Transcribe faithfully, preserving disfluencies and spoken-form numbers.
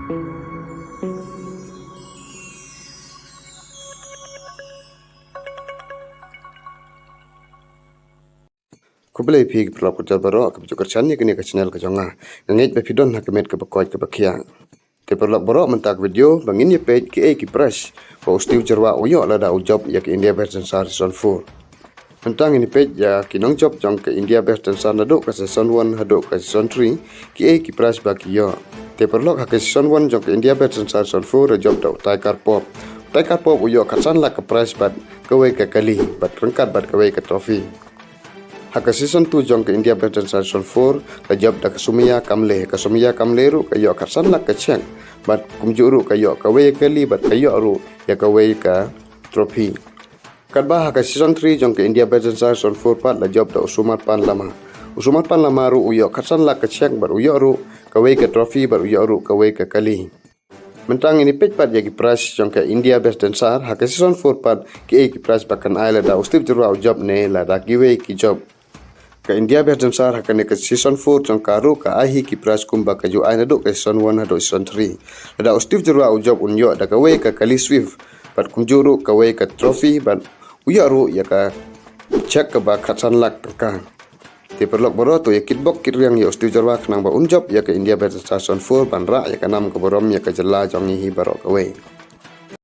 Khublei phi ki paralok baroh kiba ju kyrshan ïa kane ka channel ka jong nga. Nga ngeit ba phi don ha ka met kaba koit kaba khiah. Te paralok baroh, mynta ka video ba ngin ïa peit kiei ki prize ba u Steve Jyrwa u ïoh lada u jop ïa ka India Best Dancer Season four. Mynta ngin ïa peit ïa ki nongjop jong ka India Best Dancer naduh ka Season one haduh ka Season three, kiei ki prize ba ki ïoh. Te paralok, ha ka Season one jong ka India Best Dancer Season four la jop da u Tiger Pop. U Tiger Pop u ïoh khatsan lak ka prize bad kawei ka kali bad ryngkat bad kawei ka trophy. Ha ka Season two jong ka India Best Dancer Season four la jop da ka Sumaya Kamle. Ka Sumaya Kamle ruh ka ïoh khatsan lak ka cheque bad kumjuh ruh ka ïoh kawei ka kali bad ka ïoh ruh ïa kawei ka trophy. Katba ha ka Season three jong ka India Best Dancer Season four pat la jop da u Sumarpan Lama. U Sumarpan Lama ruh u ïoh khatsan lak ka cheque bad u ïoh ruh kawei ka trophy bad u ïoh ruh kawei ka kali. Mynta ngin ïa peit pat ïa ki prize jong ka India Best Dancer ha ka Season four pat, kiei ki prize ba kan ai lada u Steve Jyrwa u jop ne lada kiwei ki jop. Ka India Best Dancer ha kane ka Season four jong ka ruh ka ai hi ki prize kumba ka ju ai naduh ka Season one haduh Season three. Lada u Steve Jyrwa u jop un ïoh da kawei ka kali Swift bad kumjuh ruh kawei ka trophy bad u ïoh ruh ïa ka cheque kaba khatsan lak tyngka. Te paralok baroh, to ïa kitbok kitriang ïa u Steve Jyrwa khnang ba un jop ïa ka India Best Dancer Season four ban rah ïa ka nam ka burom ïa ka jylla jong ngi hi baroh kawei.